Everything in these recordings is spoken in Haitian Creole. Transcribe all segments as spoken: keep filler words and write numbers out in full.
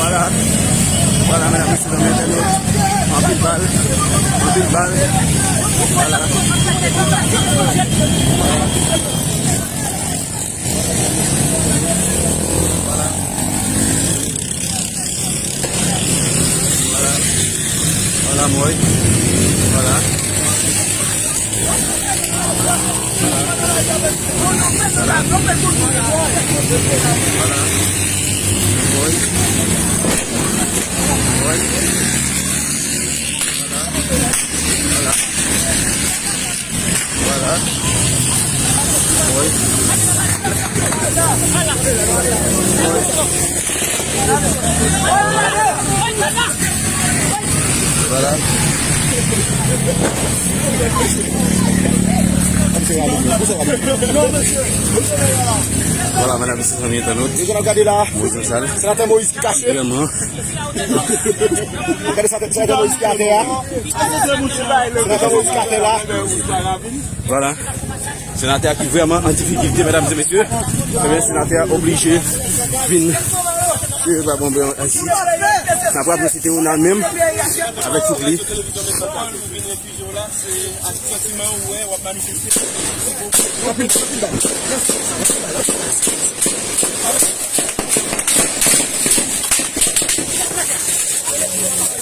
Vwala, vwala, medam, mesye, zanmi entènot. Anpil bal, anpil bal. Vwala. Vwala. Vwala. Vwala, mwen. Vwala. Vwala. Vwala. Mwen. Mwen. Vwala. Vwala. Vwala. Wi. Vwala. Vwala, medam, mesye, zanmi entènot. Mwen, Jean Charles. Senatè Moïse ki kache. Vrèman. Gade senatè, senatè Moïse ki atè a. Senatè Moïse ki atè la. Vwala. Senatè a ki vrèman an difikilte, medam e mesye. Ebyen, senatè a oblije vin, e, pa bon, bon, isit. N ap raple se te Ronald menm avèk tout li.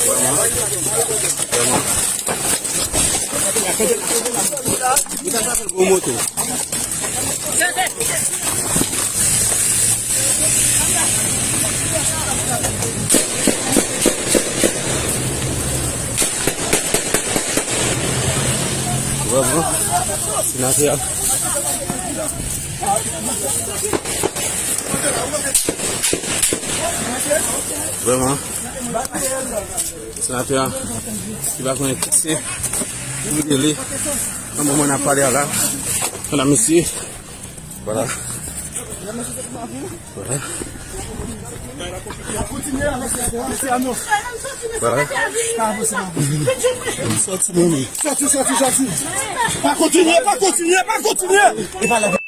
Vrèman. Vrèman. Gwo moto. Vrèman, senatè a. Vrèman. Senatè a, ki pa konnen kisa pou rele. Nan moman n ap pale a la, medam e mesye. Vwala. Vwala. Vwala. Sòti, sòti, sòti. Pa kontinye, pa kontinye, pa kontinye. E pa la.